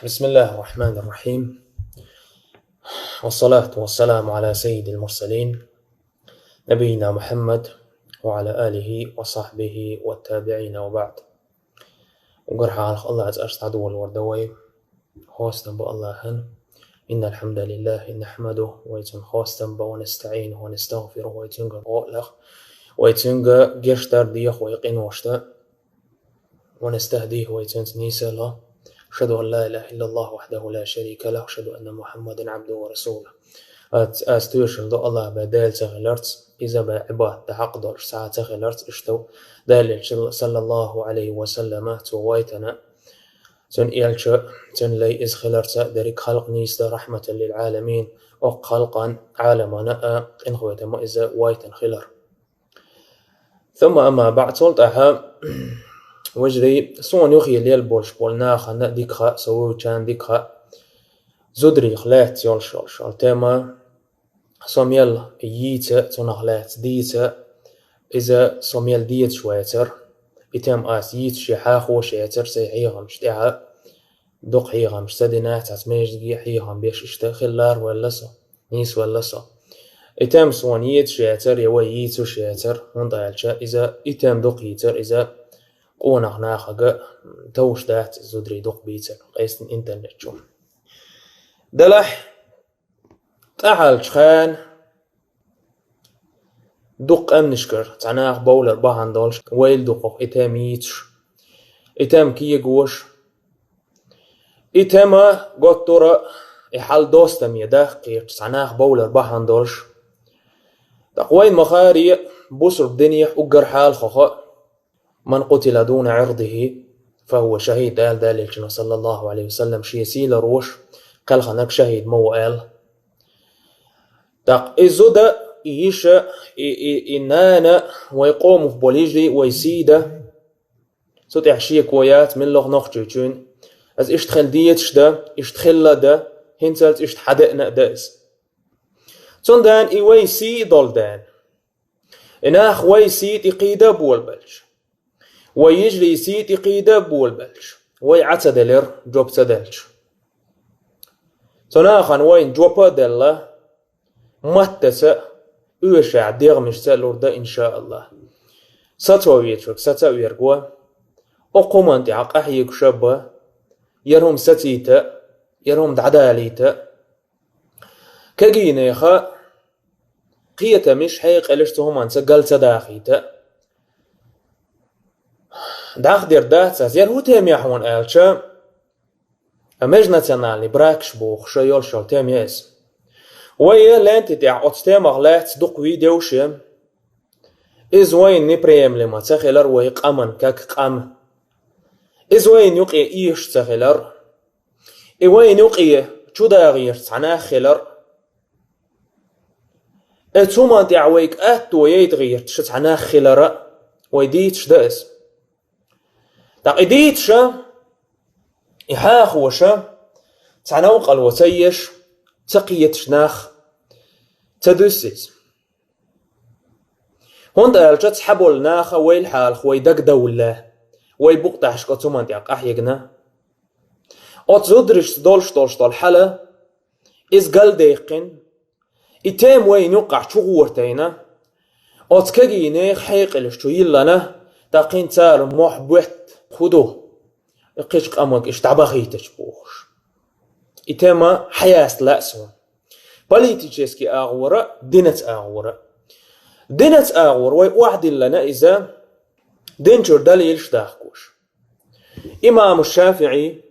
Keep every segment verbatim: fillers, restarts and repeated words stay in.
بسم الله الرحمن الرحيم. والصلاة والسلام على سيد المرسلين نبينا محمد وعلى آله وصحبه والتابعين وبعد. Угар хьалха Аллахьа цӀарца дӀадолор да вай. Хостам ба Аллахьан. إن الحمد لله نحمده, вай цунна хостам ба, ونستعينه ونستغفره, вай цунгара гӀо а лех, вай цунга гешт дар дех вай къиношта, ونستهديه, вай цунца нийса ло. أشهد أن لا إله إلا الله وحده لا شريك له، وأشهد أن محمدا عبده ورسوله. Аз, аз тоьшалла ду Аллахь бен Дела ца хиларца, иза бен Ӏибадат дан хьакъ долуш цхьа а ца хиларца, иштта Делан элча, саллаллаху Ӏалайхи ва саллама, цо вайтина, цуьнан элча, цуьнан лай иза хиларца, дерриг халкъ нийса дан رحمة للعالمين, окху халкъан, Ӏаламана а къинхетама иза вайтина хилар. ثم أما بعد, цул тӀаьхьа, вежарий, суна юххе лелла болуш болу нахана а дика хаьа, со вуьйчарна дика хаьа, зударех лаьцна йолуш йолуш йолу тема, со мел йийца, цунах лаьцна дийца, иза со мел дезаш вацара, и тема ас йийцаш я хьахош яцара сайн хьехамаш тӀехь, дукха хьехамаш ца дина, цхьацца междиге хьехам беш иштта хилла а ваьлла со, нийсвелла со. И тема суна йийцаш яцара, я вай йийцуш яцара, хӀунда аьлча иза, и тема дукха йийцар, иза къонах нахага товш дац, иза зударий дукха бийцар, къаьстина интернет чу. Делахь, тӀаьхьалчу хенахь дукха къаьмнашкара цхьа нах бовлар бахьана долуш, вайл дукхах и тема йийцаш, и тема кегош, и тема готтура, и хьал достаме дахкхеташ цхьа нах бовлар бахьана долуш. ТӀаккха вайн ма-харе, бусург динехь уггар хьалхахо, من قتل دون عرضه فهو شهيد, аьлла Делан элчано, саллаллаху Ӏалайхи ва саллам, шен сий ларъеш кхелхинарг шахӀид ма ву аьлла. ТӀаккха и зуда, и йиша, и, и, и нана, вай къомах болу йижарий, вай сий дан, цу тӀехь шеко яц муьлхха нохчочуьнан. Иза иштта хила дезаш дан, иштта хилла дан, хӀинцалц иштта хьадеана а дан иза. Цундела и вай сий а долу дела, и нах вай сий тӀе кхийда а болабелча, вай йижарий сий тӀе кхийда а болабелча, вай Ӏа ца делира, жоп ца делча. Цу нахана вайна жоп а делла, маттаца а, оьшахь дегӀмашца а лур дан, иншааллахӀ. Сацо везарг саца а верг ву, окху хӀуманна тӀехь къахьоьгуш а бу, яра хӀума сацийта а, яра хӀума дӀадалийта а. Кегийнеха кхетамаш, хьекъалш цу хӀуманца гал ца дахийта. ДӀахадер дац ас, яра хӀун тема я хьуна аьлча, межнациональный бракаш бохуш йолуш йолу тема я иза. Вай ленти тӀехь оцу темах лаьцна дукха видеош ю. Иза вайна неприемлемо ца хилар вай къаман как къам. Иза вайна юкъе эшаш ца хилар. И вайна юкъе чудагӀерчу цхьа нах хилар. Оцу хӀуманна тӀехь вайга аьтто яйта гӀерташ цхьа нах хилар а вай дийцаш дан иза. ТӀаккха и дийцаш а, и хьахош а, цхьа новкъарло ца еш, ца кхеташ нах ца дуьсу иза. ХӀунда аьлча цхьаболу наха вайл хьалха вай дагадовлла, вай букъ тӀехьашка оцу хӀуманна тӀехь къахьегна. Оцу зударшца долуш долуш долу хьал, иза галдаьккхина, и тема вайна юккъехь чугӀортайна, оцу кегийнех хьекъалш чу йиллина, тӀаккха хӀинца цара мохь бетта хӀун ду, и кхечу къаманга иштта дӀабахийтача бохуш. И тема хьаяста лаьа суна. Политический агӀора, динаца агӀора. Динаца агӀора вай охьадиллина иза, дин чуьра далилаш дахкош. Имам ШафиӀи,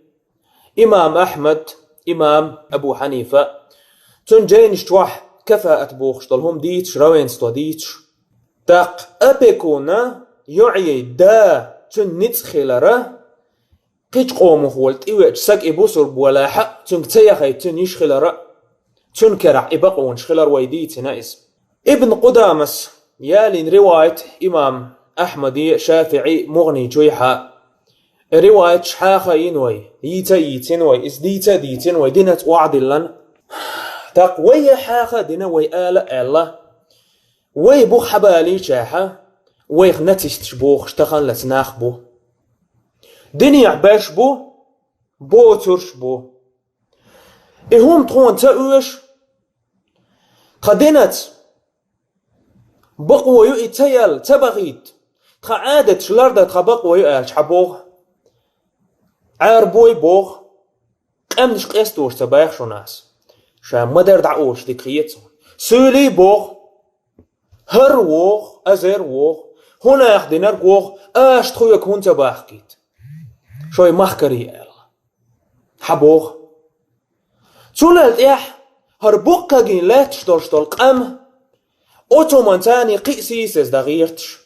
имам Ахьмад, имам Абу Хьанифа, цуьнан жайнаш чохь кафаат бохуш долу хӀума дийцаш, равенство дийцаш. ТӀаккха опекуна, йоӀе да, цуьнан ницкъ хилар а, кхечу къомах волу тӀевеача саг и бусург болахь а, цуьнга ца яхайта цуьнан йиш хилар а, цуьнан карахь и бакъонаш хилар вай дийцина иза. Ибн Къудамас ялийна риваят имам Ахьмаде, ШафиӀи, МугӀни чуьйхьа. И риваяташ хьаха а йина вай, йийца а йийцина вай, иза дийца а дийцина вай, динаца охьадиллина. ТӀаккха вай хьаха а дина, вай ала а аьлла, вай бух хьабалийчахьа, вайх нацисташ бохуш таханлаца нах бу. Динехь беш бу, боцурш бу. И хӀума тхуна ца оьшу, тхан динаца бакъо ю и ца яла, ца бахийта. Тхан Ӏадаташ лардан тхан бакъо ю аьлча, хьан боху? Ӏарбой боху, къаьмнаш къестош ца баьхна шуна ас. Ша ма-дарра дӀаоьшу дика хета суна. Суьйлий боху, хӀара воху, азар воху, хӀун нах динарг воху, аша тхоьга хӀунда ца бахкийта? Шоай махкарий аьлла. Хьан боху? Цул тӀаьхьа хӀара буккхагин лаьтташ долуш долу къам, оцу хӀуманца царний кхин а сийсаздан гӀерташ.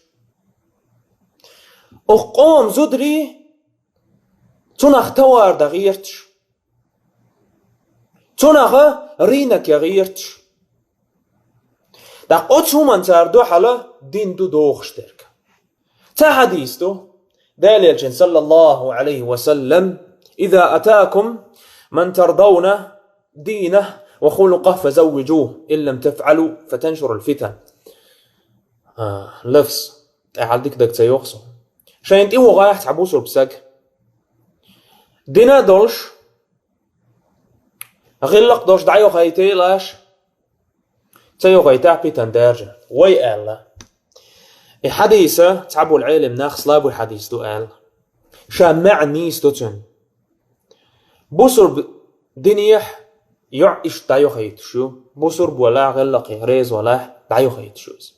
Оха къоман зударий, цунах товар дан гӀерташ. Цунах рынок ян гӀерташ. ТӀаккха оцу хӀуманна цара дуьхьал дин ду дохуш дерг. Цхьа хьадис ду, Делан Элчан, саллаллаху Ӏалайхи ва саллам: «Иза атакум ман тардавна динаху ва хулукъаху фазаввижуху, ин лам тафӀалу фатаншурул фитан». А, лафз, тӀаьхьа дика даг ца йоху со. Шайна тӀе вогӀахь цхьа бусурба саг. Дина а долуш, гӀиллакх долуш дӀайохуьйтийла аша, ца йохуьйтахь, питана даьржина. Вай аьлла. И хьадиса цхьаболу Ӏелам нах слабый хьадис ду аьлла. Ша маьӀна нийса ду цуьнан. Бусурба динехь йоӀ иштта дӀайохуьйтуш ю. Бусурба валахь, гӀиллакхе реза валахь, дӀайохуьйтуш ю иза.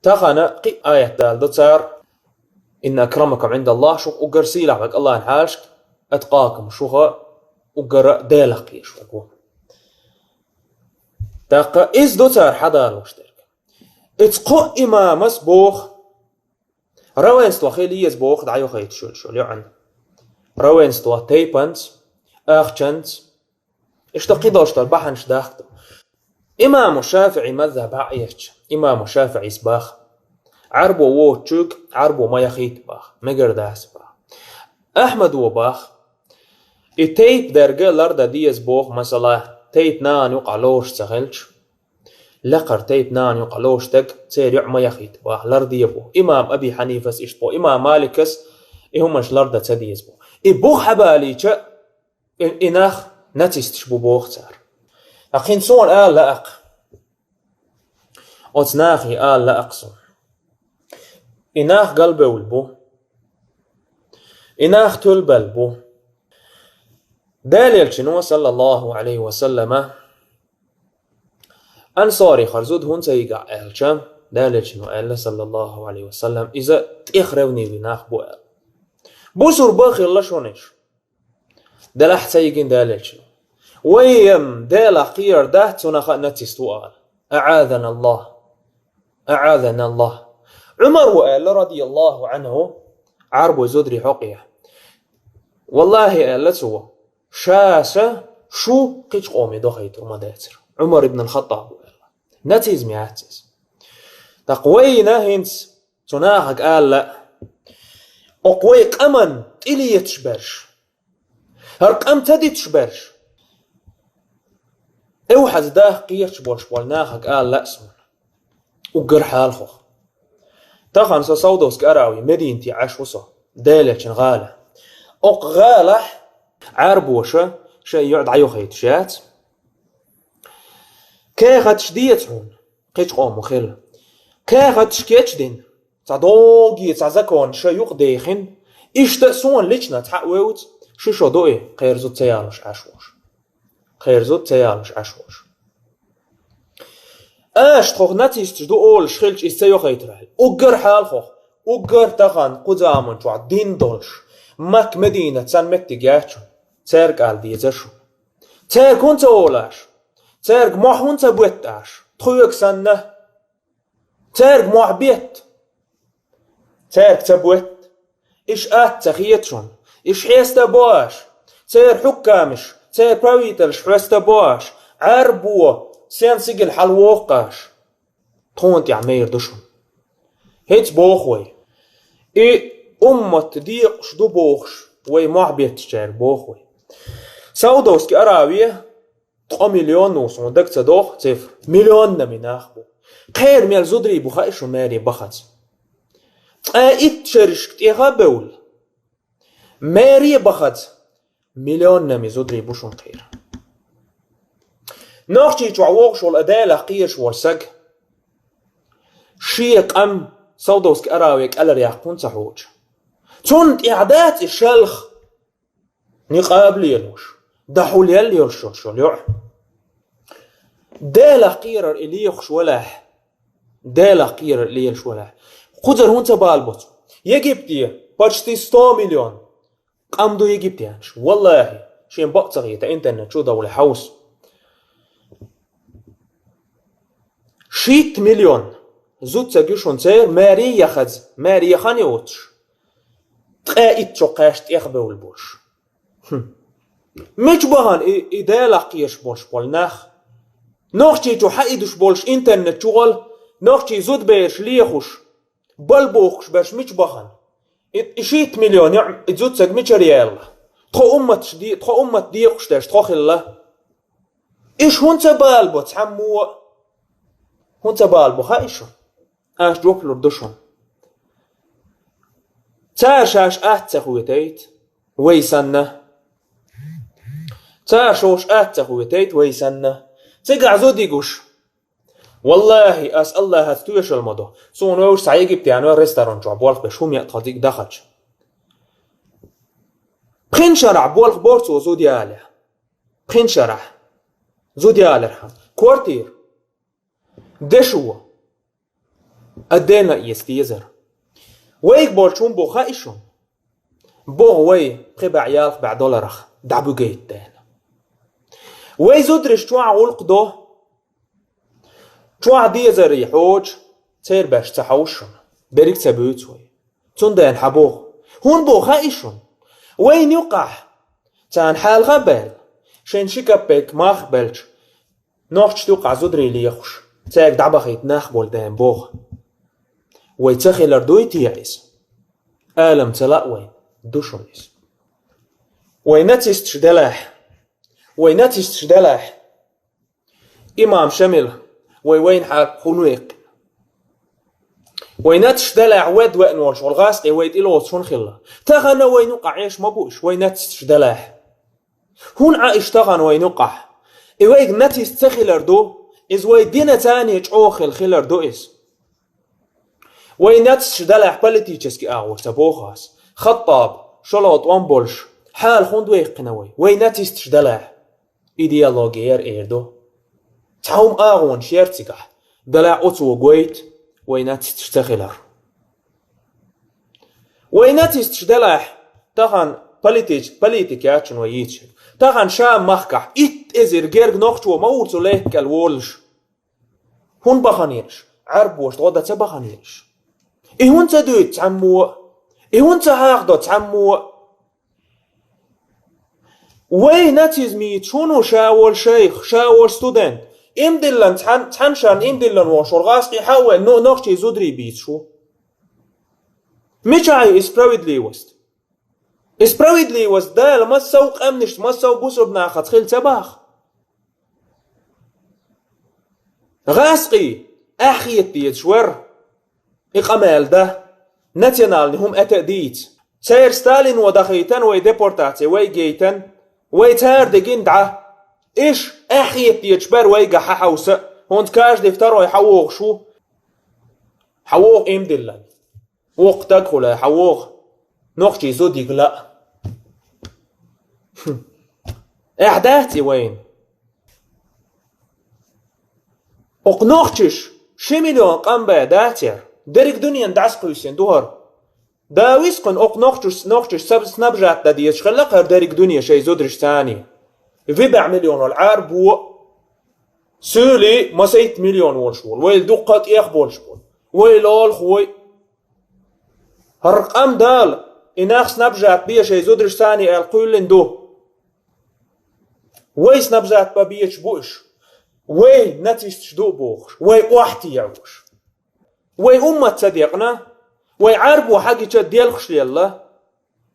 Тахана кхин а аят даладо цара: «Инна акрамакум Ӏиндаллахи», шух уггар сийлахь верг Аллахьан хьалашка, «атқакум», шух уггар Делах кхоьруш верг ву. ТӀаккха иза ду цара хьадалош дерг. Иза кхо имамас боху, равенство хила еза боху дӀайохуьйтуш йолу йоӀана. Равенство тайпанца, ахчанца, иштта кхидолуш долу бахьанаш дахка ду. Имаму ШафиӀи мазхаб хьаэцча, имаму ШафиӀис баха: Ӏарбо воцучуьнга Ӏарбо ма яхийта баха, мегар дац баха. Ахьмадо баха: и тайпа дерг лардан деза боху, масала, тайпа нана юкъахь лоруш ца хилча, лакхара тайпа нана юкъахь лоруш дерг церан йоӀ ма яхийта баха, ларде боху. Имам Аби Хьанифас иштта боху, имам Маликас и хӀуманаш лардан ца деза боху. И бух хьабалийча, и, и нах нацисташ бу боху цара. Ткъа кхин суна ала лаьа-кх. Оцу нахе ала лаьа-кх суна. И нах галбевлла бу. И нах туьлбелла бу. Делан Элчано, саллаллаху Ӏалайхи ва саллама, ансарехь хӀара зуда хӀунда ца йигна аьлча, Делан Элчано аьлла, саллаллаху Ӏалайхи ва саллам, иза тӀех ревнивый нах бу аьлла. Бусурба хилла шуна уьш. Делахь ца йигна Делан Элчано. Вай-м Делах кхерар дац, цунах а нацист ву ала. АӀазаналлахӀ. АӀазаналлахӀ. Ӏумара аьлла, радияллаху Ӏанху, Ӏарбой зударий хьокъехь: «ВаллахӀи, — аьлла цо, — ша аса шу кхечу къоме дохуьйтур ма дацара». Ӏумар ибн ал-ХаттӀаб аьлла. Нацизм яц иза. ТӀаккха вайна хӀинца цу нахага ала лаьа, окху вай къаман тӀе леташ берш, хӀара къам ца диташ берш, эвхьаза даха кхеташ болуш болу нахага ала лаьа суна. Уггар хьалхох. Тахана со Саудовски Аравия, Мединате Ӏаш ву со, Делан Элчан гӀала. Окху гӀалахь Ӏарбоша шайн йоӀ дӀайохуьйтуш яц. Кехаташ деза хьуна, кхечу къомо хила. Кехаташ кечдина, цхьа догий, цхьа закон шайн юкъа дехина, иштта а суна лична цхьаъ вевза, шу шо ду и, кхерзо ца ялош Ӏаш волуш. Кхерзо ца ялош Ӏаш волуш. Аша тхох нацисташ ду олуш хилча, иза ца йохуьйтур ахьа. Уггар хьалхох, уггар тахана кху заман чохь дин долуш, Макка, Мединат санна меттиг яц шуна, цаьрга ала дезара шуна. Цаьрга хӀунда ца олу аша? Цаьрга мохь хӀунда ца боьтту аша? Тхоьга санна. Цаьрга мохь бетта. Цаьрга ца боьтту. Иша атта ца хета шуна. Иша хьеста бо аша. Церан хьуккамаш, церан правительш хьоьста бо аша. Ӏарбо сен сигала хьалавоху аша. Тхуна тӀехь майра ду шуна. ХӀинца боху вай. И уммат декъуш ду бохуш, вай мохь беттачаьрга боху вай. Саудовски Аравия ткъо миллион ву, суна дага ца доху цифра. Миллионнами нах бу. Кхера мел зударий бу хаьа шуна маре бахац. Ткъе итт шерашка тӀеха а бевлла, Маре бахац миллионами зударий бу шуна кхера. Нохчийчохь вогӀуш волу а Делах кхоьруш волу саг шен къам Саудовский Аравия кӀелара яккха хӀунда ца хьочу? Цунна тӀехь дац и шалха никъаб лелош, дахьулел йолуш йолу йоӀ. Делах кхерар и лехаш валахь, Делах кхерар и лелаш валахь, кхузара хӀунда ца балабо цо? Египте почти сто миллион къам ду египтянаш. Валлахи, шен бакъ ца хета, интернет чу довле хьовса. Шийтта миллион зуда ца гуьшун церан маре яхаза, маре яхан йоцуш, ткъе итт чо кхаьш тӀехбевлла болуш. Хм. Мича бахана и, и Делах кхераш болуш болу нах? Нохчийчу хьаидуш болуш интернет чу гӀала, нохчий зудабераш лехуш, балбохуш берш мича бахана? И, и шийтта миллион йоӀ, и зудсаг мичара яьлла? Тхо умматаш де-, тхо уммат декъуш дерш тхо хилла. Иш хӀунда ца балабо цхьаммо а? ХӀунда ца балабо хаьий шуна? Ас жоп лур ду шуна. Цара шаьш атта ца хетийта, вай санна. Цара шаьш атта ца хетийта, вай санна. Цигахь зуда йигуш. Валлахи, ас Аллахьаца тоьшалла ма до. Суна вевзаш цхьа египтяно ресторан чохь болх беш, хӀума яа тхо дика дахача. Пхи шарахь болх бора цо зуда ялале. Пхи шарахь. Зуда ялале хьан. Квартира. Дешо. Отдельно эца дезара. Вайга болчу хӀун боху хаьий шуна? Боху вай пхи бӀе ялх бӀе долларах дӀабуьгуьйту дела. Вай зударш чохь гӀуллакх до. Чохь дезарий хьочу, церан беш ца хьовсуш шуна. Берриг ца буьйцу вай. Цундела хьан боху? ХӀунда боху хаьий шуна? Вайна юкъахь, царна хьалха а баьлла, шайна ши капек мах а белча, нохчашна юкъахь зударий лехуш, цаьрга дӀабахийта нах болу дела боху. Вай ца хилар дуй те иза? Алам ца лаьа вайна, ду шуна иза. Вай нацисташ делахь, вай нацисташ делахь, имам Шамил, вай вайна хьарп хӀунда веккхи? Вай нацисташ делахь, вед веана волуш волу гӀазкхий вай тӀелоцуш хӀунда хилла? Тахана вайна юкъахь Ӏеш ма бу уьш, вай нацисташ делахь. ХӀунда Ӏа иштта тахана вайна юкъахь? И вайга нацист ца хилар ду, иза вай дина царний чӀогӀа хила хилар ду иза. Вай нацисташ делахь политически агӀор ца боху ас. Хаттаб, шолгӀа тӀом болуш, хьала хӀунда веккхина вай? Вай нацисташ делахь. Идеологи яра эр ду. Цхьа хӀума агӀонаш яра цигахь, делахь оцо гойту вай нацисташ ца хилар. Вай нацисташ делахь, тахана политич-, политик яц шуна вай йийцича. Тахана Шам махкахь итт эзар герга нохчо ма ву цу лаьтта кӀел волуш. ХӀунда баханера уьш? Ӏарбоша дӀо дан ца баханера уьш? И хӀунда ца дуьйцу цхьаммо а? И хӀунда ца хьахдо цхьаммо а? Вай нацизм йийцуш хӀун ву ша волу шайх, ша волу студент? Имдиллан цхьан-, цхьана шарна имдиллан волуш волу гӀазкхий хьа а вай, но-, нохчий зударий бийцуш ву. Мичахь ю и справедливость? И справедливость Дала массо а къаьмнашца, массо а бусурба нахаца хила ца боху? ГӀазкхий, ахь хета дезаш вара и къамел дан, национальный хӀума ата а дийца. Церан Сталино дахийтина вай депортаци, вай гейтина, вай цара дигина дӀа. Иш ахь хета дезаш бара вайга хьан хьовса а, хӀунда каждый второй хьан вогӀуш ву? Хьан вогӀу имдиллан? Воккха стаг хуьлий хьан вогӀу, нохчий зуда йига лаа. Хм. Эхь дац и вайна? Окху нохчаш ши миллион къам бен дац яра? Дерриг дуьненна дӀасакхуьйсина ду хӀара. Да висхуьн окху нохчаш, нохчаш снабжат дан дезаш хилла хӀара дерриг дуьне шайн зударш царний. Виъ бӀе миллион волу Ӏарбо, суьйлий масийтта миллион волуш волу. Вайл дуккха а тӀех болуш болу. Вайл олахой. ХӀара къам Дала, и нах снабжат бе шайн зударш царний аьлла кхоьллина ду. Вай снабжат бан бечаш бу уьш. Вай нацисташ ду а бохуш. Вай охьатеӀуш. Вай уммат ца декъна, вай Ӏарбо хьагича делхаш лелла.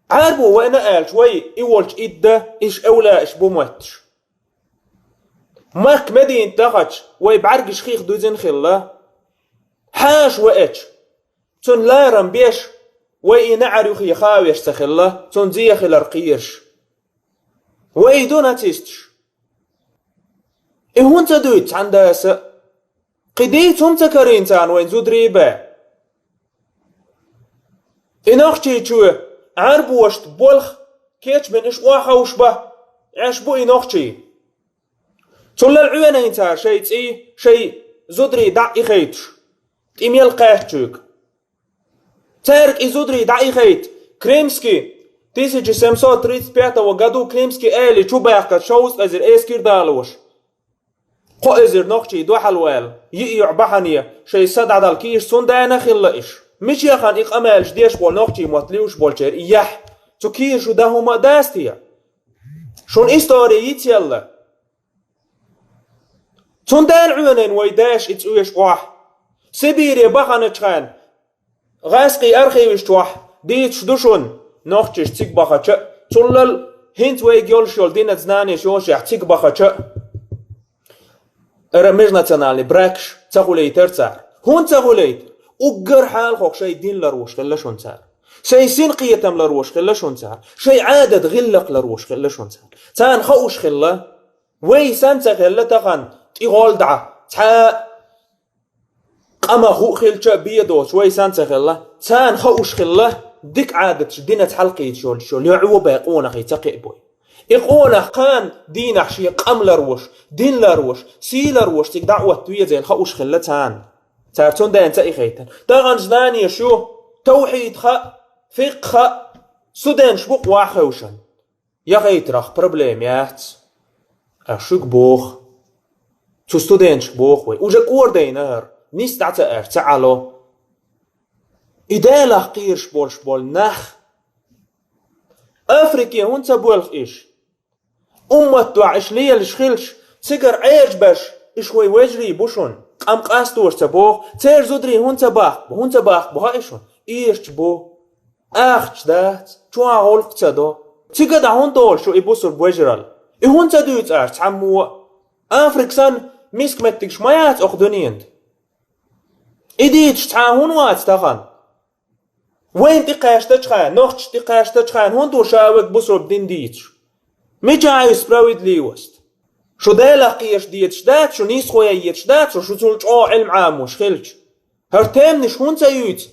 Ӏарбо вайна аьлча, вай и волчу идда, иш эвлааш бу мотташ. Макка Медина дахача, вай бӀаьргаш хих дуьзина хилла. Хьаша ваьча, цунна ларам беш, Вай и наӀар юххе хавеш ца хилла, цунна зе хилар кхераш. Вай ду нацисташ. И хӀунда ца дуьйцу цхьана даса? Кхин дийца хӀума ца карийна царна вайн зударий бен. И нохчийчоь Ӏарбошта болх кечбина уьш охьаховш бан, Ӏеш бу и нохчий. Цул Ӏенийна цара шайн цӀий, шайн зударий дӀа а ихайташ, тӀе мел кхаьччуьнга. Цаьрга и зударий дӀа а ихайта, Крымский, тысяча семьсот тридцать пятого году Крымский эли чу баьхкача шовзткъа эзар эскар далош. Кхо эзар нохчий дуьхьал ваьлла, йиъ йоӀ бахьане, шайн са дӀадала кийча цундела хилла уьш. Мичахь и къамелаш деш болу нохчий мотт луьйш болчеран и яхь? Цу кийча шу дан хӀума а дац те? Шуна истори йицъелла. Цундела Ӏенийна вай даьша и цӀоьш охьа. Сибире баханачу хенахь гӀазкхийн архиваш чохь дийцаш ду шуна, нохчаш цига бахача а, цул а хӀинца вайга йолуш йолу динан знанеш йолушехь цига бахача а, ара межнациональный бракаш ца хуьлуьйтура цара. ХӀунда ца хуьлуьйтура? Уггар хьалха шайн дин ларвеш хилла шуна цара. Шайн синкхетам ларвеш хилла шуна цара. Шайн Ӏадат гӀиллакх ларвеш хилла шуна цара. Царна хууш хилла, вай санна ца хилла тахана тӀе гӀолла дӀа, цхьа а къамах хӀуъа хилча а бен доцуш вай санна ца хилла, царна хууш хилла, дика Ӏадаташ динаца хьалакхийтуш йолуш йолу йоӀ бен къонахий ца кхиабой. И къонах кхана дийнахь шен къам ларвеш, дин ларвеш, сий ларвеш цига дӀа а отта везийла хууш хилла царна. Цара цундела ца ихайтина. Тахана знанеш ю, тавхьид хаьа, фикъхӀ хаьа, студенташ бу-кх охьахевшина. Яхийтарах проблема яц, ас шуьга боху. Цу студенташка боху вай. Уже кӀордайна хӀара, нисса дӀа ца аьлча, ца Ӏало. И Делах кхераш болуш болу нах. Африке хӀунда ца боьлху уьш? Уммат дуьхьа уьш лелаш хилча, цигара Ӏежабеш, уьш вай вежарий бу шуна, къам къастош ца боху, церан зударий хӀунда ца бахка бу, хӀунда ца бахка бу хаьий шуна? Ирча бу. Ахча дац, чохь гӀуллакх ца до. Цига дӀа хӀунда долуш ю и бусурба вежаралла? И хӀунда ца дуьйцу аша цхьаммо а? Африка санна миска меттигаш ма яц окху дуьненан тӀе. И дийцаш цхьа а хӀунда вац тахана? Вайна тӀе кхаьчначу хенахь, нохчашна тӀе кхаьчначу хенахь хӀунда ву ша верг бусурба дин дийцаш? Мичахь ю справедливость? Шу Делах кхераш дезаш дац, шу нийсхо ян езаш дац, шу, шу цул чӀогӀа Ӏилма Ӏамош хилча. ХӀара теманаш хӀунда ца юьйцу?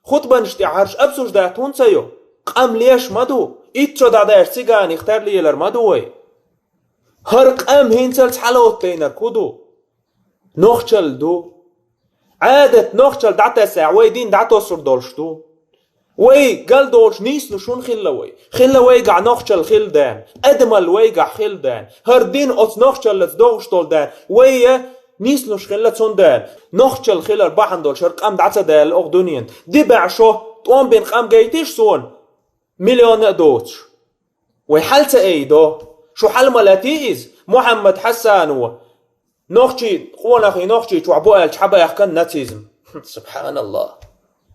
Хутбанаш тӀехь хӀорш обсуждать хӀунда ца йо? Къам леш ма ду. Итт шо дӀадаьлча циганих тарлелар ма ду вай. ХӀара къам хӀинцалц хьалотдайнарг хӀун ду? Нохчалла ду. Ӏадат нохчалла дӀатесахь, вай дин дӀатосур долуш ду. Вай гал долуш нийслуш хӀунда хилла вай? Хилла вайгахь нохчалла хилла дена, адамалла вайгахь хилла дена. ХӀара дин оцу нохчаллаца догӀуш долу дена. Вай я нийслуш хилла цундела. Нохчалла хилар бахьана долуш хӀара къам дӀа ца даьлла окху дуьненан тӀе. ДӀа баьӀ шо, тӀом бина къам гайтиш суна, миллион а доцуш. Вай хьал ца айдо. Шу хьал ма латий иза, Мухьаммад Хьасанова. Нохчий, къонахий нохчий чохь бу аьлча хьабаьхкан нацизм. Субханаллах.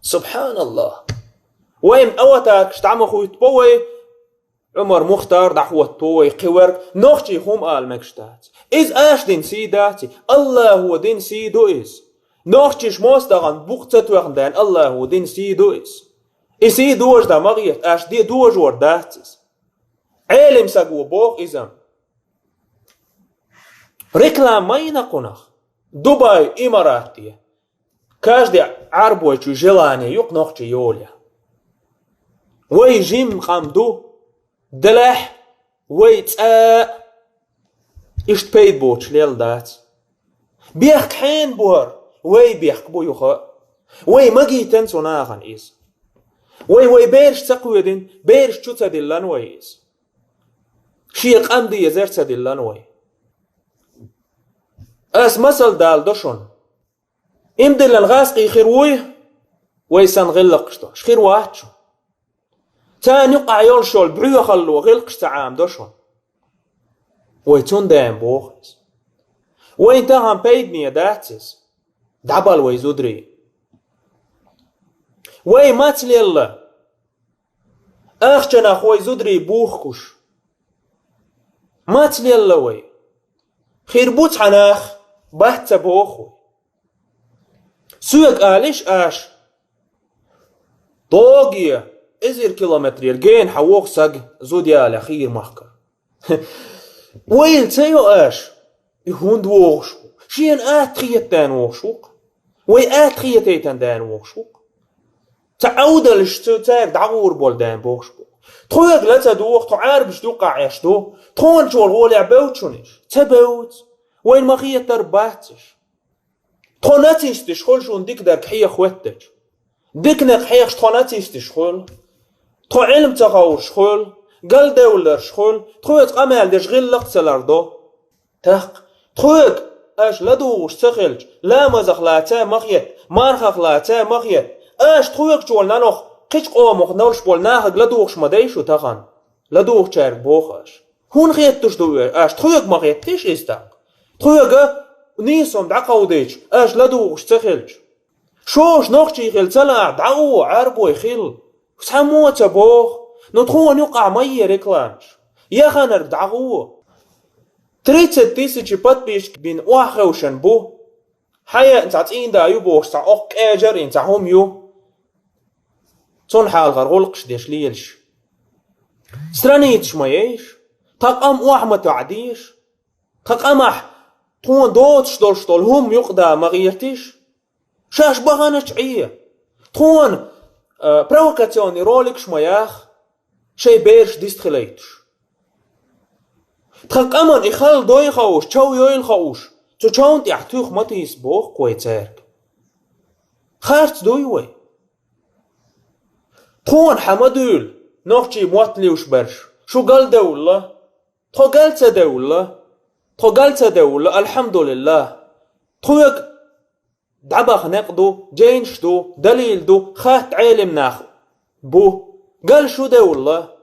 Субханаллах. Вайн аватакаш дӀа ма хуьттабо вай, Ӏумар Мухтар дӀахӀоттабо вай, кхин верг нохчий хӀума ала мегаш дац. Иза аша дина сий дац и, Аллахо дина сий ду иза. Нохчаш мостагӀан букъ ца тоьхна дена Аллахо дина сий ду иза. И сий дожа дан ма гӀерта, аша де дожор дац иза. Ӏелим саго боху иза. Реклама ма йина кхунах. Дубай, Имарат де. Каждый Ӏарбойчуьй желание ю-кх нохчий йоле. Вай жимма къам ду, делахь вай цӀа а иштта пайда боцуш лелла дац. Бехк хьенан бу хӀара? Вай бехк бу юха а. Вай магийтина цу нахана иза. Вай, вай бераш ца кхоьдина, бераш чу ца диллина вай иза. Шен къам дезар ца диллина вай. Ас масал далдо шуна. Имдиллан гӀазкхий хир вуй, вай санна гӀиллакхаш долуш. Хир вац шу. Царна юкъахь йолуш йолу бӀоьхалло гӀиллакхаш ца Ӏамадо шуна. Вай цундела боху иза. Вайн тахана пайдане дац иза. ДӀабала вай зударий. Вай маца лелла? Ахчанах вай зударий бухкуш. Маца лелла вай? Хир бу цхьа нах, бац ца боху вай. Соьга алиш аша, Доге эзар километрера гена хьан вогӀу саг зуда яле хийра махкара. Вайла ца йо аша, и хӀунда вогӀуш ву? Шена атта хетадаьнна вогӀуш ву-кх. Вай атта хетийтадаьнна вогӀуш ву-кх. Ца Ӏовдалаш цу цаьрга дӀагӀур болу даьнна бохуш бу. Тхоьга ла ца доху, тхо Ӏарбашна юккъехь Ӏеш ду. Тхуна чу волу гӀолехь бевдда шуна уьш? Ца бевдда. Вайна ма хетар бац уьш. Тхо нацисташ хуьлу шуна дика дерг хьеха хӀоьттича. Дика некъ хьехаш тхо нацисташ хуьлу. Тхо Ӏилма ца ховраш хуьлу, галдевлларш хуьлу, тхоьца къамел деш гӀиллакх а ца лардо. ТӀаккха тхоьга аша ладугӀуш ца хилча, ламазах лаца ма хетта, мархах лаца ма хетта, аша тхоьга чу волу нанох кхечу къомах долуш болу нахага ладугӀуш ма дай шу тахана? ЛадугӀучаьрга боху аша. ХӀунда хетташ ду уьш? Аша тхоьга ма хеттийша иза тӀаккха? Тхоьга нийсом дӀакховдийча, аша ладугӀуш ца хилча. Шоша нохчий хила ца лаахь, дӀагӀо, Ӏарбой хила. Цхьаммо а ца боху, ну тхуна юккъахь ма е рекламаш. Яханарг дӀагӀо. Тридцать тысяч подписчик бина охьахевшина бу. Хьан яа цхьа цӀийнда ю бохуш, цхьа оккха кӀежар а йина цхьа хӀума ю. Цунна хьалхара гӀуллакхаш деш лелаш. Страницаш ма ейша. Тхан къам охьа ма тоьӀдийша. Тхан къамахь тхуна доцуш долуш долу хӀума юкъада ма гӀертийша. Шаьш баханачу Ӏе. Тхуна, а, провокационный роликаш ма яха, шайн бераш дистхилайтуш. Тхан къаман и хала дой хууш, чов йойла хууш, цу човна тӀехь туьха ма тийса боху-кх вай цаьрга. Харц дуй вай? Тхуна хьан ма дуьйла, нохчий мотт луьйш берш, шу галдевлла, тхо гал ца девлла, тхо гал ца девлла, алхьамдулиллахӀ. Тхоьга дӀабаха некъ ду, жайнаш ду, далил ду, хатта Ӏелам нах бу. Гал шу девлла.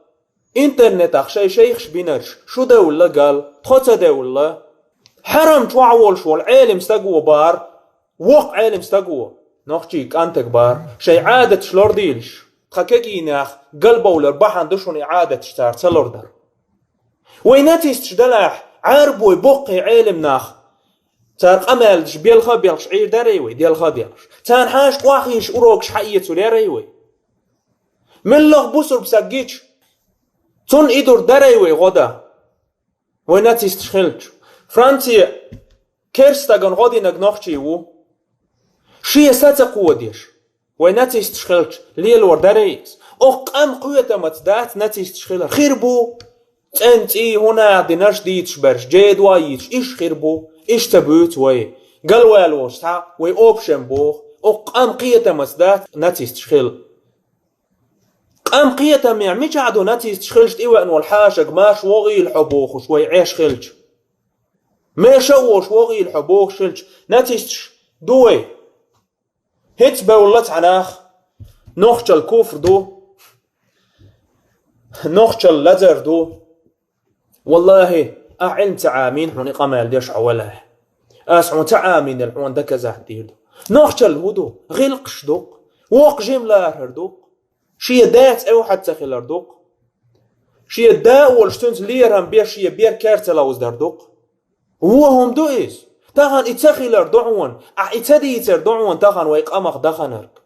Интернетах шайн шайхаш бинарш, шу девлла гал, тхо ца девлла. Хьарам чохь волуш волу Ӏелам стаг ву бара, воккха Ӏелам стаг ву, нохчий кӀантаг бара, шайн Ӏадаташ лардийлаш, тхан кегийнех галбовлар бахьана ду шуна и Ӏадаташ цара ца лардар. Вай нацисташ делахь, Ӏарбой боккхий Ӏелам нах, цара къамелаш белха а белхаш Ӏийр дарий вай, делха а делхаш? Царна хьаша къохьийша урокаш хьаэцур ярий вай? Муьлхха бусург саг гича, цунна и дур дарий вай гӀо дан? Вай нацисташ хилча. Франция керста стагана гӀо динарг нохчий ву. Шен са ца кходеш. Вай нацисташ хилча, лелор дарий иза? Окху къам кхетамаца дац нацисташ хилар. Хир бу. ЦӀен цӀий, хӀун наха динарш дийцаш берш, жедо йийцаш, иштта хир бу. Иштта ца буьйцу вай. Галваьлла волуш цхьа вай общем боху. Окху къам кхетамаца дац нацисташ хила. Къам кхетамехь мичахь ду нацисташ хилча тӀевеана волу хьашаг, марш вогӀийла хьо бохуш, вай Ӏеш хилча? Меша а волуш вогӀийла хьо бохуш хилча, нацисташ ду вай? ХӀинца бевлла цхьа нах, нохчалла куфр ду, нохчалла лазар ду. Валлахи, ахь Ӏилма ца Ӏамийна хьуна и къамел деш хьо валахь. Ас хьуна ца Ӏамийнал хьуна доказать дийр ду. Нохчалла хӀун ду? ГӀиллакхаш ду-кх. Воккха жима лархӀар ду-кх. Шен да цӀе хьа ца хилар ду-кх. Шен да а волуш цуьнца лерам беш шен бер кер ца ловзадар ду-кх. Вон хӀума ду иза. Тахана и ца хилар ду хьуна, ахь и ца дийцар ду хьуна тахана вай къамах даханарг.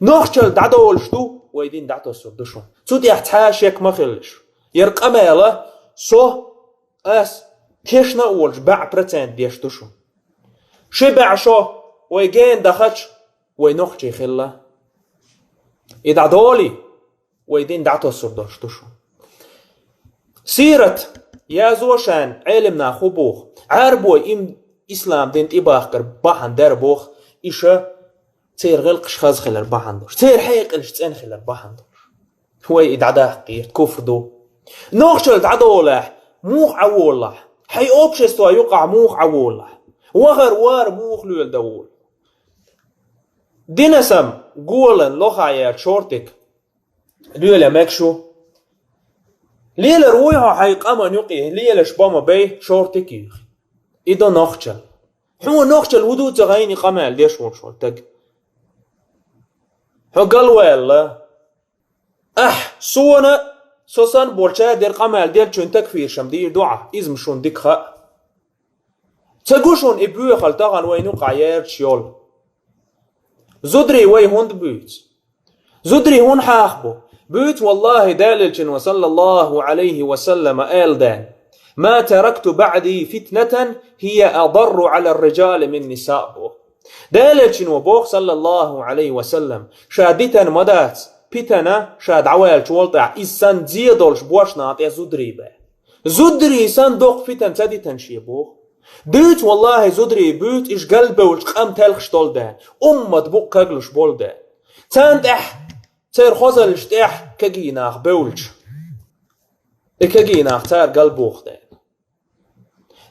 Нохчалла дӀадолуш ду, вай дин дӀатосур ду шуна. Цу тӀехь цхьа а шек ма хилалаш. Яра къамела со, ас, тешна а волуш, баьӀ процент деш ду шуна. Ши баьӀ шо вай гена дахача, вай нохчий хилла. И дӀадолий, вай дин дӀатосур долуш ду шуна. Сират язо шайна Ӏелам наха хӀун боху, Ӏарбой им ислам дин тӀебахкар бахьана дара боху, иша церан гӀиллакхаш хаза хилар бахьана долуш, церан хьекъалш цӀена хилар бахьана долуш. Вай и дӀадаккха гӀерта куфр ду. Нохчалла дӀадолахь, муха Ӏа волахь, хьайн общество юкъахь муха Ӏа волахь, вахар вара муха лоьла дан волу. Динасам голан лохахь яьлла шортик лоьла мега шу. Лелар вуй хьо хьайн къаман юкъе, лелаш бан ма бай, шортик юьйхи. И до нохчалла. Хьуна нохчалла хӀун ду ца гӀайни къамел деш волуш волу таг? Хьо галваьлла. Ахь, суна, со санна болчара дерг къамел делчун такфиршам дийр ду Ӏа, иза-м шуна дика хаьа. Ца гу шуна и боьхалла тахана вайна юкъахь яьржаш йолу? Зударий, вай хӀунда буьйцу? Зударий хӀун хьаха бу? Буьйцу, валлахӀи, Делан Элчано, саллаллахӀу Ӏалайхи ва саллама, аьлла ден: «ما تركت بعدي فتنة هي أضر على الرجال من النساء», бу. Делан Элчано боху, саллаллахӀу Ӏалайхи ва саллам, ша дитина ма дац питана, ша дӀаваьллачул тӀаьхьа, иза санна зе долуш боьрша наха тӀе зударий бен. Зударий санна доккха питана ца дитина шен боху. Буьйцу, валлахӀи, зударий буьйцу, уьш галбевлча къам телхаш долу ден, уммат букъ каглуш болу ден. Царна тӀехь, церан хазаллаш тӀехь кегий нах бевлча, и кегий нах цара галбоху ден.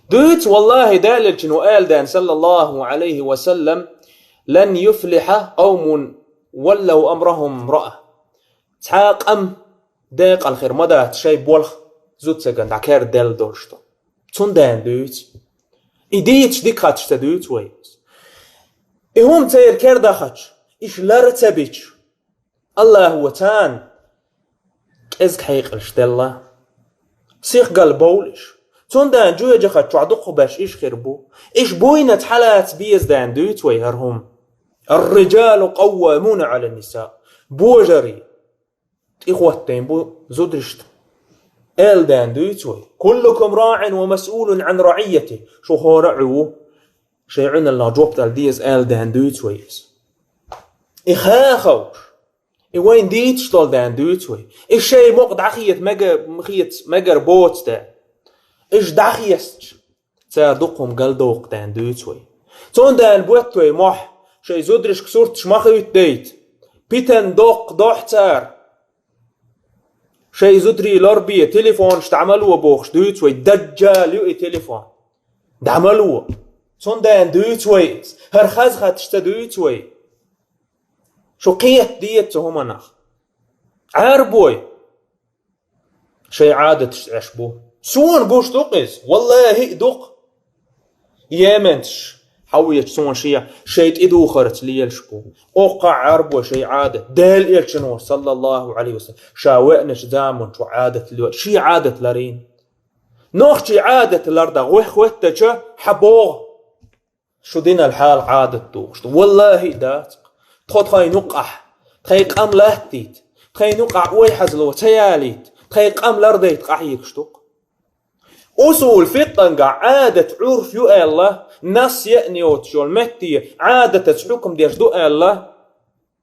Дуьйцу, валлахӀи, Делан Элчано аьлла ден, саллаллахӀу Ӏалайхи ва саллам: «لن يفلح قوم ولوا أمرهم امرأة». Цхьа а къам декъала хир ма дац, шайн болх зуда циган дӀа кердаделла долуш ду. Цундела дуьйцу. И дийцаш дика хаташ ца дуьйцу вай. И хӀума церан кердахача, иша лар а ца бича, АллахӀа царна кӀезиг хьекъалш делла. Сихгал бовлу иша. Цундела жоьжахати чохь дукхахберш иша хир бу. Иша буйнацахь хьалаца беза ден дуьйцу вай хӀара хӀума. «الرجال قوامون على النساء». Божарий тӀехӀоттийна бу зударшна. Аьлла ден дуьйцу вай: «كلكم راع ومسؤول عن رعيته». Шу хӀора а Ӏу ву, шайн Ӏуьналлах жоп дала деза аьлла ден дуьйцу вай иза. И хахалуш, и вайна дийцаш долу ден дуьйцу вай. И шайн мукъа дӀахета мега-, хета мегар боцу ден. Иша дӀахецча, цара дукха хӀума галдоккху ден дуьйцу вай. Цундела бетта вай мохь, шайн зударшка сурташ ма хӀуьттадайта. Питана доккха дохьу цара. Шайн зударий лорбе, телефонаш дӀа ма ло бохуш дуьйцу вай, даджал ю и телефон. ДӀа ма ло. Цундела дуьйцу вай иза. ХӀара хаза хаташ ца дуьйцу вай. Шу кхета деза цу хӀуманах. Ӏарбой шайн Ӏадаташ Ӏеш бу. Суна гуш ду-кх иза, валлахӀи а ду-кх. Йеменцаш хьавеча суна шен, шайн тӀедухарца лелаш бу. Оккхахь Ӏарбой шайн Ӏадат. Делан Элчано, саллаллахӀу Ӏалайхи ва саллам, ша веанчу заманчохь Ӏадат ло-, шен Ӏадат ларийна. Нохчийн Ӏадат лардан гӀо хӀоьттича, хьан богӀу? Шу динал хьалха Ӏадат духуш ду. ВаллахӀи а дац-кх. Тхо тхайн юккъахь, тхайн къам латтийта, тхайн юккъахь ойхьазло ца ялийта, тхайн къам лардайта къахьегаш ду-кх. Усул фикъхӀангахь Ӏадат Ӏурф ю аьлла, насс еана йоцуш йолу метте Ӏадатаца хьукам деш ду аьлла,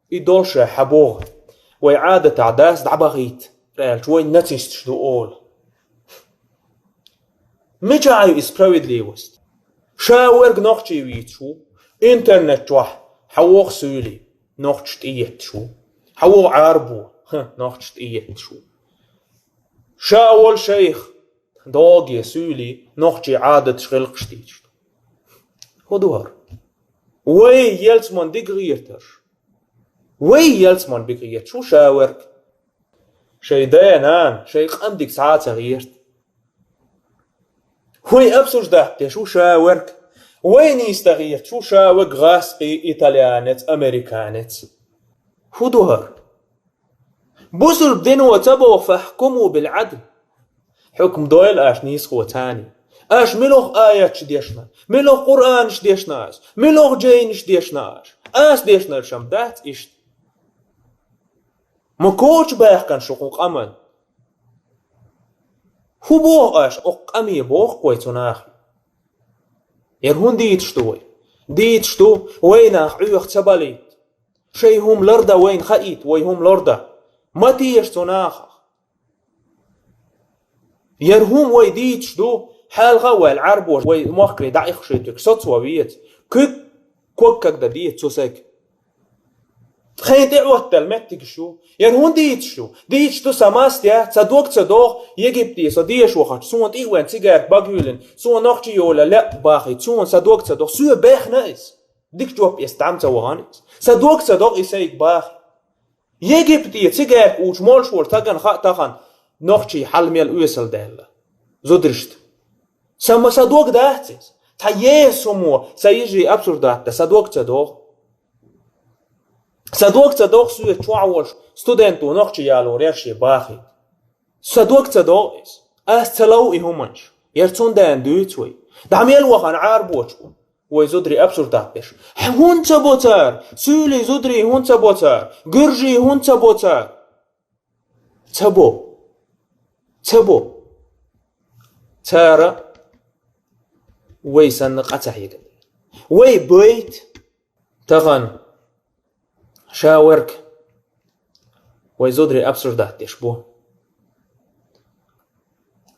и долуш хьан богӀу? Вай Ӏадатехь дац дӀабахийта аьлча, вай нацисташ ду олу. Мичахь ю и справедливость? Ша верг нохчий вийцаш ву, интернет чохь хьан вогӀу суьйлий, нохчаш тӀеетташ ву. Хьан вогӀу Ӏарбо, хӀа, нохчаш тӀеетташ ву. Ша волу шайх, догӀе суьйлий, нохчийн Ӏадаташ, гӀиллакхаш дийцаш ду. ХӀун ду хӀара? Вай ялсаман дика гӀерташ. Вай ялсаман дика гӀерташ ву ша верг. Шайн да-нана, шайн къам дика схьа а ца гӀерта. Вай обсуждать деш ву ша верг. Вай нийса гӀерташ ву ша верг гӀазкхи, итальянец, американец. ХӀун ду хӀара? Бусулба дино ца боху: «فاحكموا بالعدل». Хьукм дойла аша нийсахо царний. Аша милох аяташ дешна, милох Къуръанаш дешна аша, милох жайнаш дешна аша. Аса дешнарш-м дац иштта. Ма коча баьхкина шу кху къаман. ХӀун боху аша, окху къаме боху вай цу нахе? Яра хӀун дийцаш ду вай? Дийцаш ду, вай нах Ӏоьху ца балийта. Шайн хӀума лардан вайна хаийта, вай хӀума лардан. Ма теша цу нахах. Яра хӀума вай дийцаш ду, хьалха а ваьлла Ӏарбоша вай мохкаре дӀаихкуш ю тӀе, соцо веза. Куьг ког кагдан деза цу сайга. Тхайн тӀе Ӏоттаделла меттигаш ю. Яра хӀун дийцаш ю? Дийцаш ду сан массо а, сан дог ца догӀу, Египте со деша вахча, суна тӀе а вен цигарка багуьйлина, суна нохчий йолу лаьа бахийта, суна сан дог ца догӀу, соьга бехна иза. Дика жоп эца дӀа ма ца вахана иза. Сан дог ца догӀу и сайга баха. Египте цигарка уьйцуш молуш волу стагана хаьа тахана нохчийн хьал мел оьсалдаьлла зударшна. Сан ма сан дог дац иза. Цхьа еса хӀума сан йижарий обсуждать дан сан дог ца догӀу. Сан дог ца догӀу соьца чохь волуш студенто нохчий ялор яра шен бахийта. Сан дог ца догӀу иза. Ас ца лов и хӀуманаш. Яра цундела дуьйцу вай. ДӀа мел вахана Ӏарбочу ву. Вай зударий обсуждать деш. ХӀунда ца бо цара? Суьйлий зударий хӀунда ца бо цара? Гуьржий хӀунда ца бо цара? Ца бо. Ца бо. Цара вай санна къа ца хьегна. Вай байт тахана ша верг вай зударий обсуждать деш бу.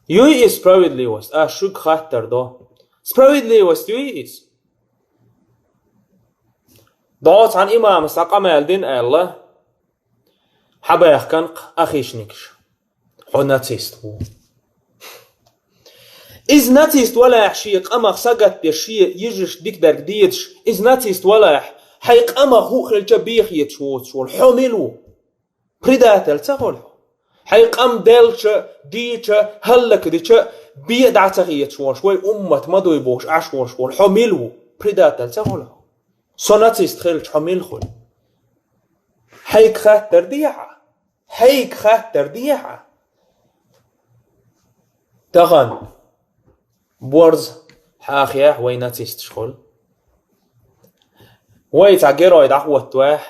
Юй иза справедливость, аз шуьга хаттар до. Справедливость юй иза? Доцу цхьана имамас цхьа къамел дина аьлла, хьабаьхкан кху ахишникаш. Хьо нацист ву. Иза нацист валахь шен къамах сагатдеш, шен йижарш дикадарг дезаш, иза нацист валахь, хьайн къамах хӀуъа хилча бехеташ воцуш волу. Хьо мила ву? Предатель ца хуьлу хьо? Хьайн къам делча, дийча, хӀаллакдича, бен дӀа ца хеташ волуш, вай уммат ма дуй бохуш Ӏаш волуш волу. Хьо мила ву? Предатель ца хуьлу хьо? Со нацист хилча, хьо мила хуьлу? Хьайга хаттар дехьа? Хьайга хаттар дехьа? Тахана борз хьахаяхь вай нацисташ хуьлу. Вай цхьа герой дӀахӀоттавехь,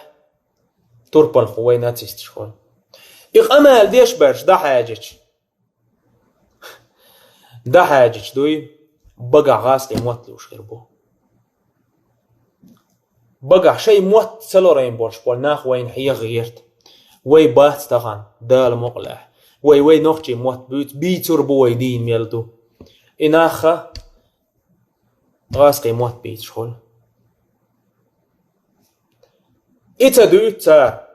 турпалхо вай нацисташ хуьлу. И къамел деш берш дӀахьаьжча, дӀахьаьжча дуй, багахь гӀазкхийн мотт луш хир бу. Багахь шайн мотт ца лорийна болуш болу нах вайна хьеха гӀерта. Вай бац тахана, Дала мукъалахь. Вай, вай нохчийн мотт буьйцу, бийцур бу вай дийна мел ду. И нахха гӀазкхийн мотт бийцаш хуьлу. И ца дуьйцу цара.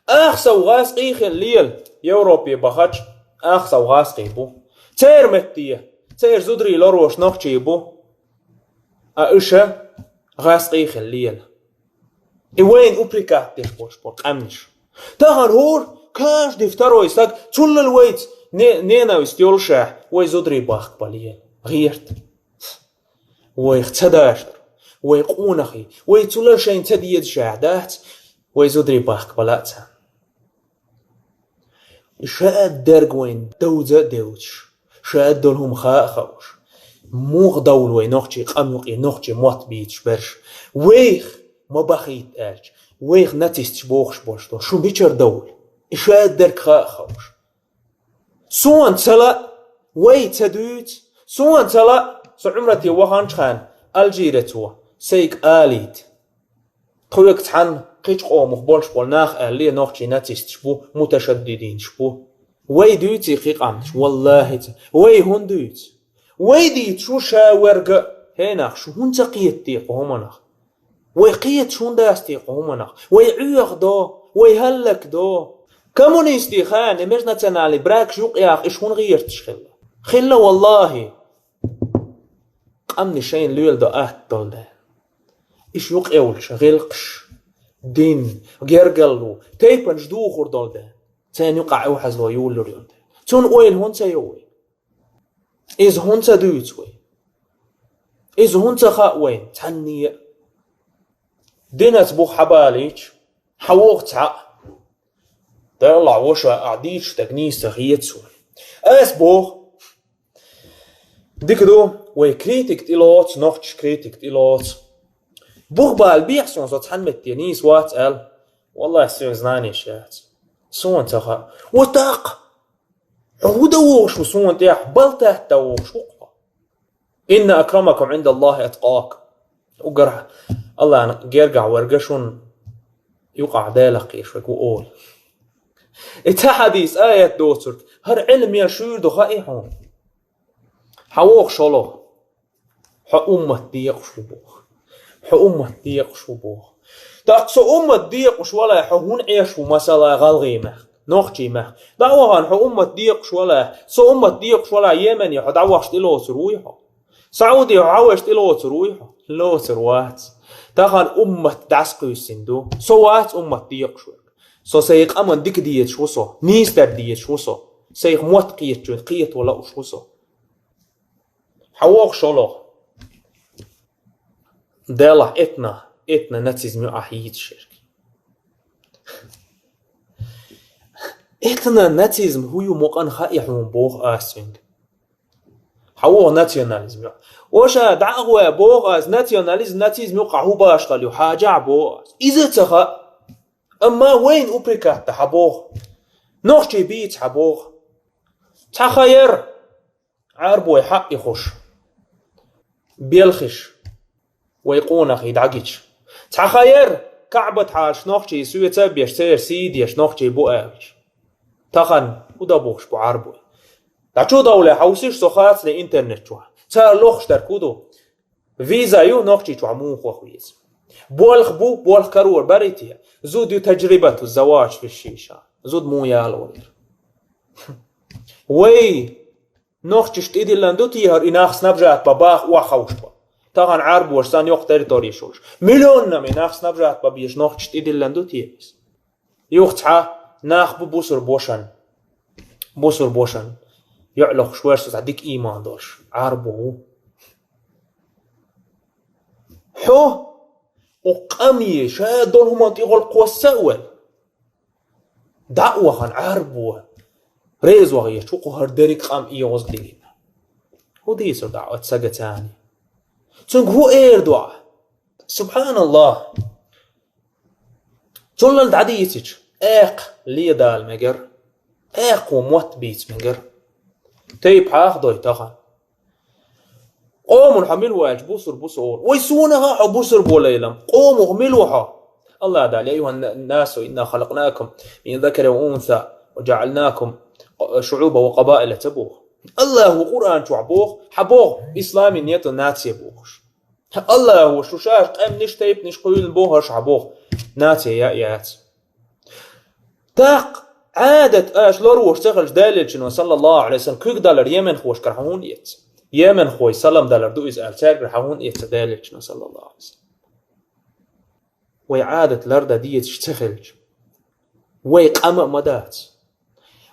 Ахсав гӀазкхий хила лела, Европе бахача, ахсав гӀазкхий бу. Церан метте, церан зударий лорош нохчий бу. А уьш гӀазкхий хила лела. И вайна упрекать деш болуш болу къаьмнаш. Тахана хӀора, каждый второй стаг, цуллал вайца не-, ненависть йолушехь, вай зударий бахка бан лела. ГӀерта. Вайх ца дашар, вай къонахий, вай цуллал шайна ца дезашехь дац, вай зударий бахка бан лаьа царна. Ша дерг вайна довза а девзаш, ша долу хӀума хаа а хууш, муха довла вай нохчийн къам юкъе нохчийн мотт бийцаш берш? Вайх ма бахийта аьлча, вайх нацисташ бохуш болуш долу шу мичара довла? И ша дерг хаа а хууш. Суна ца лаа, вай ца дуьйцу, суна ца лаа, со Ӏумрате ваханчу хенахь Алжирецо сайга алийта. Тхоьга цхьаьна кхечу къомах болуш болу нах аьлле, нохчий нацисташ бу, муташаддидинаш бу. Вай дуьйций кхин къаьмнаш, валлахӀи ца. Вай хӀунда дуьйцу? Вай дийцу шу ша верга, хӀей нах, шу хӀунда ца кхета те кху хӀуманах? Вай кхеташ хӀунда дац те кху хӀуманах? Вай Ӏоьху до, вай хӀаллак до. Коммунистийн хенахь межнациональный бракаш юкъаяха иш хӀунда гӀерташ хилла? Хилла, валлахӀи. Къаьмнийн шайна лоьла до атта долу дела. Иш юкъаевлча гӀиллакхаш, дин, гергарло, тайпанаш духур долу дела. Церан юкъахь эвхьазло юллур йолу дела. Цунна ойла хӀунда ца йо вай? Иза хӀунда ца дуьйцу вай? Иза хӀунда ца хаьа вайна цхьанне а? Динаца бух хьабалийча, хьан воху цхьаъ? Далла ваша, ахь дийцуш дерг нийса ца хета суна. Ас боху, дика ду, вай критик тӀелоцу, нохчаш критик тӀелоцу. Бух бала бехьа суна, со цхьана метте нийса вац аьлла. Валлахи, соьга знанеш яц. Суна ца хаьа. Вот так. Хьо хӀун дан вогӀуш ву суна тӀехь? Балтатта вогӀуш ву хьо. Инна акрамакум Ӏиндаллахи атқакум. Уггар Аллана гергахь верг шуна юкъахь Делах кхийраш верг ву олу. И цхьа хьадис, аят доцург, хӀара Ӏилма ян шуьйра ду хаьий хьуна? Хьан вогӀуш хьо ло? Хьо уммат декъаш ву боху. Хьо уммат декъаш ву боху. ТӀаккха со уммат декъаш валахь, хьо хӀунда Ӏеш ву масала гӀалгӀий мехка, нохчий мехка? ДӀа а вахана, хьо уммат декъаш валахь, со уммат декъаш валахь, Йемене хьо дӀавахаш тӀелоцур вуй хьо? Саудехьа хьо веш тӀелоцур вуй хьо? Лоцур вац. Тахана уммат дӀасакхуьйсина ду. Со вац уммат декъаш верг. Со сайн къаман дика дезаш ву со, нийсадар дезаш ву со. Сайх мотт кхетачун кхетаво лууш ву со. Хьан вогӀуш хьо ло? Делахь этно, этно-нацизм ю ахь йийцуш ерг. Этно-нацизм хӀун ю мукъана хаьий хьуна боху ас цуьнга. Хьан вогӀу национализм ю? Оша дӀа а гӀой боху ас, национализм, нацизм юкъахь хӀун башхалла ю, хьажахь боху ас. Иза ца хаьа. Амма вайна упрекать дан хьан боху? Нохчий бийца хьан боху? Цхьа хан яра Ӏарбой хьаъ йохуш, белхаш, вай къонахий дӀагича. Цхьа хан яра, Каъбат хьалаш нохчий соьца а беш, церан сий деш нохчий бу аьлча. Тахана хӀун дан бохуш бу Ӏарбой? ДӀа чу довлий хьовсийша, со хацале интернет чохь. Цара лохуш дерг хӀун ду? Виза ю, Нохчийчохь муха ваха веза? Болх бу, болх карор барий те? Зуда ю, таджрибату заваж фиш шиша. Зуда муха яло валийра? Вай нохчаш тӀедиллина ду те хӀара, и нах снабжать бан баха охьаховш бан? Тахана Ӏарбоша санна йоккха территори йолуш. Миллионнаш и нах снабжать бан безаш нохчаш тӀедиллина ду те иза? Юха цхьа нах бу бусурбошан. Бусурбошан. ЙоӀ лохуш вара со цхьа дика ийман долуш. Ӏарбо ву. Хьо, оцу къаме ша долу хӀуманна тӀехула кхосса а ваьлла, дӀа а вахана Ӏарбо, реза вахийча, хӀу кху хӀара дерриг къам эгӀаза дигина. ХӀун дийцур ду оцу сагаца? Цуьнга хӀун эр ду ахь? СубхьаналлахӀ! Цунна дӀадийцича, эккха ледала мегар, эккхо мотт бийца мегар. Тайпа хьаха дой тахана? Къоман хьо мила ву аьлча, бусурба ву со олу. Вай, суна а хьо бусурба ву лелам. Къомах мила ву хьо? АллахӀ Дала: «يا أيها الناس إنا خلقناكم من ذكر وأنثى وجعلناكم شعوبا وقبائل» ца боху? АллахӀа Къуръан чохь боху, хьан боху, исламин нету нация бохуш. АллахӀа шу шаьш къаьмнаш, тайпанаш кхоьллина боху, хӀорш хьан боху, нация яа яц. ТӀаккха Ӏадат аша ларвош ца хилча, Делан Элчано, саллаллаху Ӏалайхи ва саллам, куьг далар йеменхошкара хьан хӀунда эцна? Йеменхой салам далар ду иза аьлла, цаьргара хьан хӀунда эцна Делан Элчано, саллаллаху Ӏалайхи ва саллам? Вай Ӏадат лардан дезаш ца хилча, вай къам а ма дац.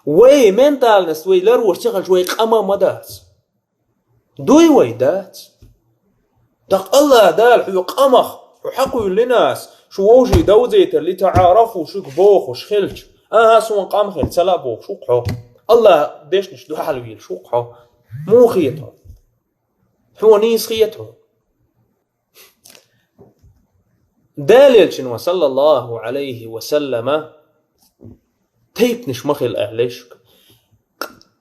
Вай ментальность вай ларвош ца хилча, вай къам а ма дац. Дуй вай, дац? ТӀаккха АллахӀ Дала хьоьга къамах, хьо хьакхуьйллина ас, шу вовший довзийтар, «لتعارفوا», шуьга бохуш хилча, «АхӀа, суна къам хир ца лаьа» бохуш ву-кх хьо. АллахӀан дешнаш дуьхьал вийла шу-кх хьо. Муха хета хьуна? Хьуна нийса хета хьуна? Делан Элчано, саллаллаху Ӏалайхи ва саллама, тайпанаш ма хила аьлла шу.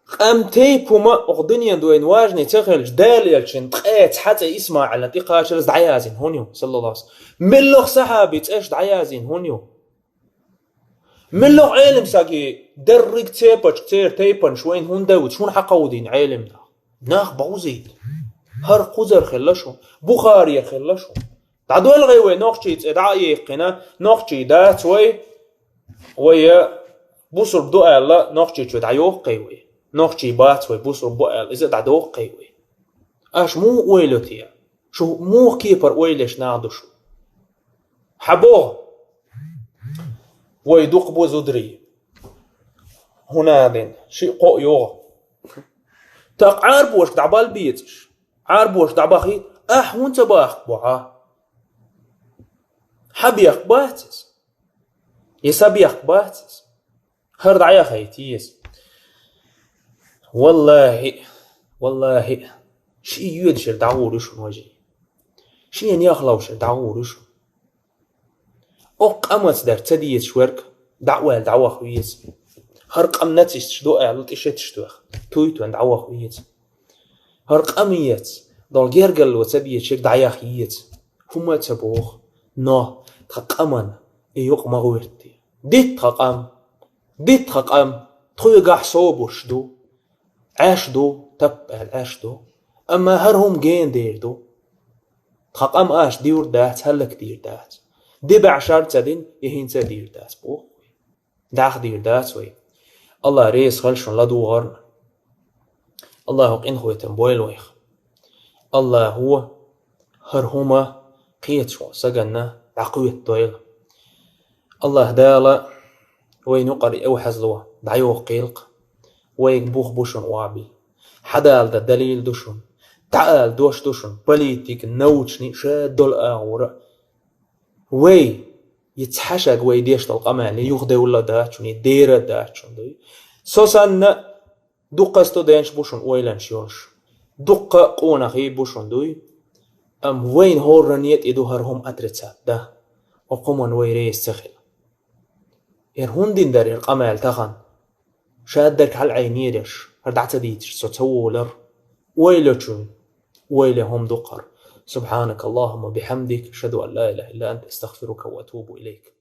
Къам, тайпа хӀума оха дуьнен дуьйна важный ца хилча, Делан Элчанан ткъе цхьа цӀе ИсмаӀилна тӀекхачалц дӀаяздина хӀунда ю, саллаллаху Ӏалайхи ва саллам? Муьлхха сахьабин цӀеш дӀаяздина хӀунда ю? Муьлхха Ӏелам саги дерриг цепочка, церан тайпанаш вайна хӀунда девзаш, хӀунда хьакховдийна Ӏелам нах? Нах бовзийта. ХӀара кхузара хилла шу, Бухарера хилла шу. ДӀадолгӀий вай нохчий цӀе дӀа а яьккхина, нохчий дац вай, вай бусурба ду аьлла, Нохчийчу дӀайоккхий вай. Нохчий бац вай, бусурба бу аьлла, иза а дӀадоккхий вай. Аша муха ойла йо те? Шу муха кепара ойла еш нах ду шу? Хьан боху? Вай дукха бу зударий. ХӀунда аьлла, шиъ-кхоъ йогӀу. ТӀаккха Ӏарбошка дӀабала безаш, Ӏарбошка дӀабахийта, ахь хӀунда ца бахка бу хьан? Хьан бехк бац иза? Я сан бехк бац иза? ХӀара дӀаяхийта еза. ВаллахӀи, валлахӀи, шен йоьдушшехь дӀагӀур ю шуна, вежарий. Шена яхловшшехь дӀагӀур ю шуна. Оха къамаца дерг ца дезаш верг дӀа а ваьлла дӀаваха веза. ХӀара къам нацисташ ду аьлла, тӀе шеташ тоьхна, туй тоьхна дӀаваха веза. ХӀара къамаца долу гергарло ца безаш верг дӀаяха еза. ХӀума а ца боху, но тхан къаман и юкъа ма гӀоьртий. Дита тхан къам, дита тхан къам, тхоьгахь собарш ду, Ӏаш ду, тап аьлла Ӏаш ду. Амма хӀара хӀума гена дер ду. Тхан къам аша дийр дац, хӀаллакдийр дац. Де бӀе шар ца дина, и хӀинца а дийр дац, боху вай. ДӀахо дийр дац вай. АллахӀ реза хуьлда шуна ладугӀарна. АллахӀа къинхетам бойла вайх. АллахӀа хӀара хӀума кхеташ волу саганна дӀакхоьттадойла. АллахӀ Дала вайна юкъара эвхьазло дӀайоккхийла-кх. Вайга бух бу шуна охьабилла. Хьадала дан далил ду шуна. ДӀаала дош ду шуна. Политика, научный, ша долу агӀора. Вай, и цхьа шаг вай деш долу къамел, и юхадевлла а дац шуна, и дера а дац шуна, дуй. Со санна, дуккха студенташ бу шуна ойланаш йолуш. Дуккха къонахий бу шун дуй, амма вайна хӀорран тӀе ду хӀара хӀума отрицать да. Оцу хӀуманна вай реза ца хила. Яр хӀун дина дара яр къамел тахана? Шаддарг хьалаӀайнера ерш, хӀара дӀа ца дийцаш со ца волар. Ойла чу, ойла хӀума ду хӀара. سبحانك اللهم وبحمدك، أشهد أن لا إله إلا أنت، أستغفرك وأتوب إليك.